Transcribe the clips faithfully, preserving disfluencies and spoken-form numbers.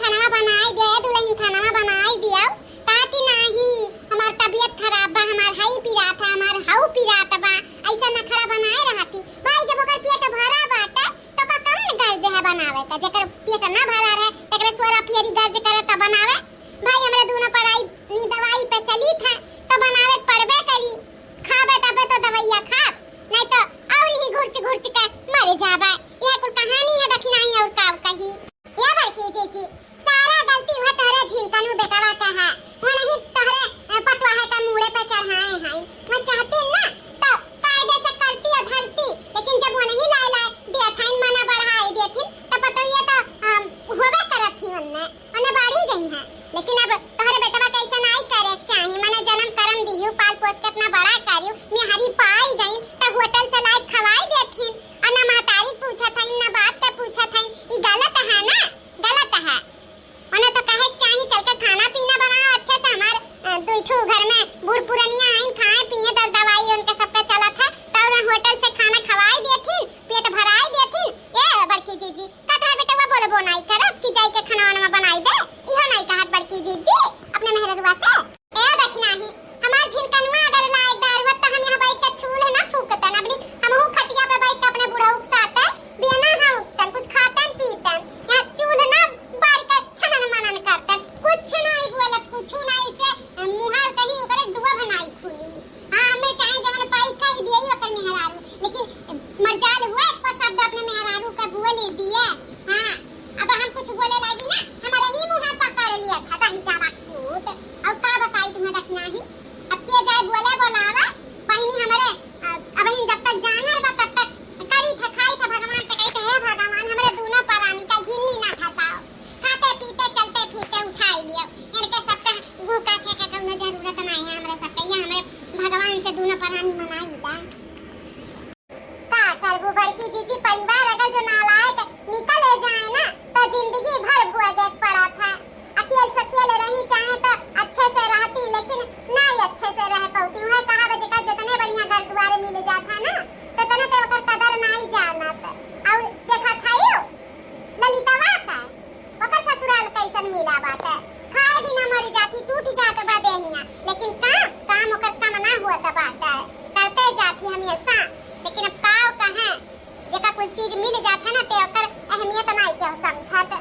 खाना बनाई दे, दुलहिन खाना बनाई दियो। कहती, "नाही, हमार तबियत खराब बा, हमार हई पिरात है, हमार हऊ पिरात बा।" ऐसा नखड़ा बनाए रहती। भाई, जब ओकर पेट भरा बाटे, तो का कौन गर्ज है बनावे का? जेकर पेट ना भरा रहे, तेकरे सोरा पियरी गर्ज करे त बनावे। भाई, हमरे दूनो परानी दवाई पे चली थे, तो बनावे के पड़बे करी। खाबे तबे तो दवाइया खाब, नहीं तो और ही घुरच घुरच के मर जाबे। यह कुल कहानी है, दखिनाही और का कही। ए बड़की जीजी, सारा गलती वह तोहरे झिनकनू बेटवा का है। वो नहीं तोहरे, अ, पतवाहे का मूड़े पे चढ़ाए हैं। वो चाहती ना तो कायदे से करती और धरती, लेकिन जब वो नहीं लाए लाए दिया था, इन मना बढ़ाए दिए थी, तो पतोहिया तो, अम, होबे करत थी उनने, उन्हें बाढ़ी गई है। लेकिन अब तोहरे बेटवा कैसे नहीं करे के चाही, मने जन्म करम दिहू, पाल पोस के इतना बड़ा करियो, मेहरी पाई गई, तो होटल से लाए खवाई देथिन, और ना महतारी पूछत है, ना बाप के पूछत है, ई गलत है ना? गलत है। उन्हें तो कहे के चाही, चल के खाना पीना बनाओ अच्छे से, हमार, अ, दुई ठो घर में बूढ़ पुरनिया आइन, खाए पिए, दर दवाई उनके सबके चलत है, तो उन्हें होटल से खाना खवाई देथिन, पेट भराई देथिन। ए बड़की जीजी, का तोहार बेटवा बोलबो नाई करत कि जाई के खाना वाना बनाई दे? इहो नाई कहत बड़की जीजी अपने मेहररुआ से? ए दखिनाही, हमार झिनकनुआ अगर लायकदार होत, त हम यहाँ बैठ के चूल्ह ना फूकतन। अबली हमहू खटिया पे बैठ के अपने बुढ़ऊ के साथ बियना हाँ उठतन, कुछ खातन पीतन। यहाँ चूल्ह ना बारी के छनन मनन करतन। कुछ नाई बोलत, कुछ नाई से मुँह कहीं ओकरे डुआ बनाई खुली। हाँ, हमें चाहे जवन पाई कही दिए ओकर मेहरारू, लेकिन मरजाल हुआ एक पर शब्द अपने मेहरारू के बोले दिए। हाँ, अब हम कुछ बोले लागी ना, हमारे ही मुँह पकड़ लिया था, दही जावा पूत। और का बताई तुम्हें दखिनाही? अब के जाए बोले बोलावा, बहिनी हमारे, अ, अब हम जब तक जानर बा तब तक करी था, खाई था, भगवान से कही था, "हे भगवान, हमारे दूनो परानी का घिन्नी ना फंसाओ, खाते पीते चलते फिरते उठाई लियो, इनके सबका भूखा छेके कौनो जरूरत नहीं है, हमारे सबके यहाँ हमारे भगवान से दूनो परानी मनाई ला।" का करबू बड़की जीजी, परिवार अगर जो नालायक निकले जाए ना, तो जिंदगी भर भुगते के पड़त है। अकेल छकेल रही चाहे तो अच्छे से रहती, लेकिन नहीं अच्छे से रह पौती। उहे कहा बा, जेकर जितने बढ़िया घर दुआरे मिल जात है ना, तो तने ते ओकर कदर नहीं जानत। और देखा था यू ललितवा का, ओकर ससुराल कैसन मिला बाटे, खाए बिना मर जाती, टूट जात बा देहिया, लेकिन काम, काम ओकर कम ना होत बाटे, करते जाती हमेशा। लेकिन अब काव कहे, जेका कुल चीज मिल जात है ना, ते ओकर अहमियत नाई केहू समझत।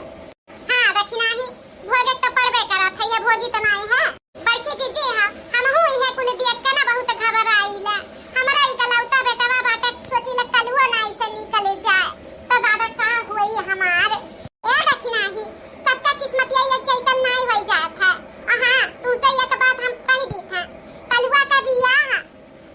हाँ, दखिनाही, भोगे तो पड़बे करत है, ये भोगी तो नाई है। बड़की जीजी, हाँ, हमहू इहे कुल देख के ना बहुत घबराइले। हमरा इकलौता बेटवा बाटे, सोचिले कलुओ नाई से निकल जाए, तो दादा का होई हमार? ए दखिनाही, सबका किस्मतिया एक जैसन नाई होई जात है। आ हाँ, तुमसे एक बात हम कह दी था, कलुआ का बियाह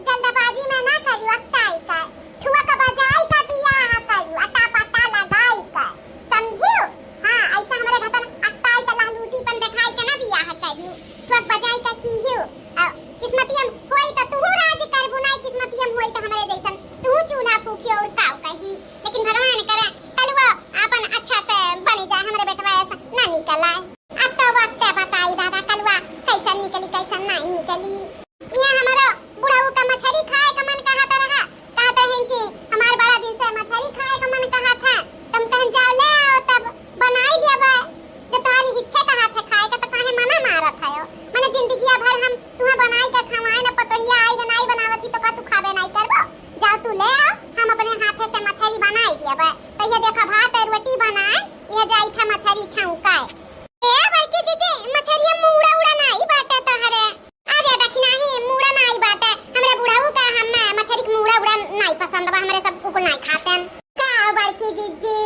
जल्दबाजी में ना करियो, अकताई का, ठुआ का बजाई का बियाह करियो, अता पता लगाई का, समझियो? हाँ, ऐसा हमरे घटन अकताई का लहलूटीपन दिखाई के ना बियाह करियो, ठुआ का बजाई का कीहियो। आ, किस्मतियम होई तो तुहू राज करबू, नाई किस्मतियम होई तो हमरे जैसन तुहू चूल्हा फूकियो और काव कही। लेकिन भगवान करे कलुआ आपन अच्छा से बनी जाए, हमरे बेटवा ऐसा ना निकला। अब तो वक्त बताई दादा, कलुआ कैसन निकली, कैसन नाई निकली। इहाँ हमारा बुढ़ऊ का मछरी खाए का मन कहत रहा, कहत रहे कि हमार बड़ा दिन से मछरी खाए का मन कहत है, तुम कहन जाओ ले आओ तब बनाई देबे। जब तुम्हारी इच्छा कहत है खाए का तो काहे मना मारत है? मने जिंदगिया भर हम तुम्हें बनाई के खवाए न पतोहिया आई के नाई बनावती तो का तू खाबे नाई करबो? जाओ तू ले आओ, हम अपने हाथे से मछरी बनाई देबे। तो ये देखा भात और रोटी बनाए, ये जाई था मछरी छौंकाए। ए बड़की जीजी, मछरिया मूड़ा उड़ा नाई बाटे तोहरे? अरे दखिनाही, मूड़ा नाई बाटे। हमरे बुढ़ऊ का हम मछरी के मूड़ा उड़ा नाई पसंद बा, हमरे सब कुकुर नाई खातेन। का बड़की जीजी,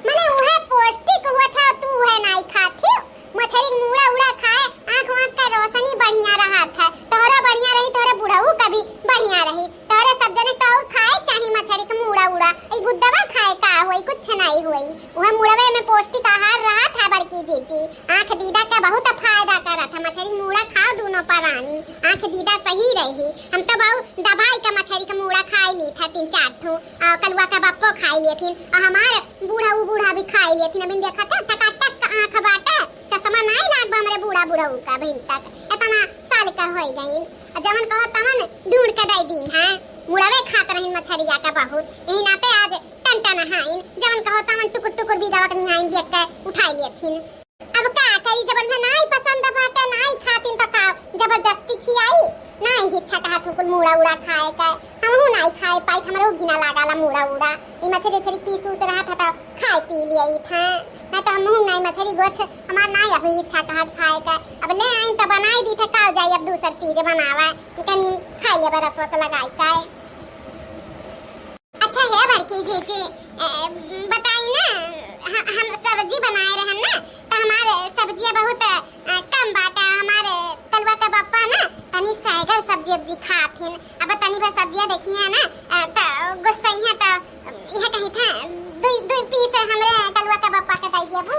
मने उहे पौष्टिक हुआ था, तू उहे नाई खाती। मछरी के मूड़ा उड़ा खाए, आँख वाँख का रोशनी बढ़िया रहत है, तोहरा बढ़िया रही, तोहरे बुढ़ऊ का भी बढ़िया रही। तोहरे सब जने तो और खाए चाही मछरी के मूड़ा उड़ा, ई गुद्दवा खाए का होई, कुछ नाई होई। उहे मुड़वे में पौष्टिक आहार रहत है बड़की जीजी, आँख दीदा के बहुत फायदा करत है। मछरी मूड़ा खाओ दूनो परानी, आँख दीदा सही रही। हम तो बहुत दबाई के मछरी के मूड़ा खाई ली था तीन चार ठो, आ, कलुआ के बप्पो खाई लेथिन, आ हमार बूढ़ा उ बूढ़ा भी खाई लेथिन। अबिन देखत है टकाटक आँख बाटे, चश्मा नाई लाग बा हमरे बूढ़ा बुढ़ऊ का अबिन तक, इतना साल का होई गईन। आ जवन कहो तवन ढूंढ के दे दी हैं, मुड़वे खात रहिन मछरिया का बहुत, यही नाते आज टन टन हाइन, जवन कहो तवन टुकुर टुकुर बीगवा के निहाइन देख के उठाई लेथिन। अब जब उन्हें नाई पसंद बाटे, नाई खातिन तो का जबरदस्ती खियाई? नाई इच्छा कहत हो कुल मूड़ा उड़ा खाए का, हमहू नाई खाए पाई, हमरो घिना लागाला मूड़ा उड़ा। ई मछरी उछरी पीस उस रहत है तो खाए पी लिए था, ना तो हमहू नाई मछरी गोछ हमार नाई अभी इच्छा कहत खाए का। अब ले आइन तो बनाई दी थे, का जाई अब दूसर चीज बनावा, कनी खाई लेबे रस वस लगाई का। अच्छा हे बड़की जीजी, ए, बताई ना, ह-, हम सब्जी बनाए रहन ना, तो हमार सब्जिया बहुत, अ, कम बाटा। हमार कलुआ के बप्पा ना तनी सैगर सब्जी उब्जी खात हिन। अब तनी भर सब्जिया देखी है ना, अ, तो गुस्सई है तो यह कही था, दुई, दुई पीस हमरे कलुआ के बप्पा के दे देबू।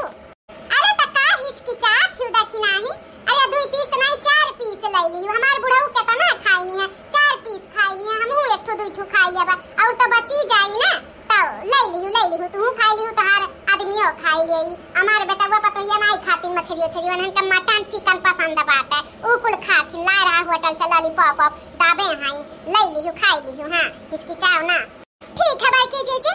अरे त का हिचकिचात हिउ देखी नाही? अरे दुई पीस नाही, चार पीस लई लिहु। हमार बुढ़ऊ केतना खाई लिहे, चार पीस खाई लिहे, हमहू एक ठो दुई ठो खाई लेबा। और तो बची जाई ना, तो लई लिहु, लई लिहु, तुहू खाई लिहु, तोहार आदमियो खाई लेई। हमार बेटवा पतोहिया नाही खातिन मछरी उछरी, उन्हन के मटन चिकन पसंद बाटे, उ कुल खातिन। लाए रहा होटल से लॉलीपॉप ऑप दाबे हाई, लई लिहु, खाई लिहु। हाँ, हिचकिचाओ ना। ठीक है बड़की जीजी,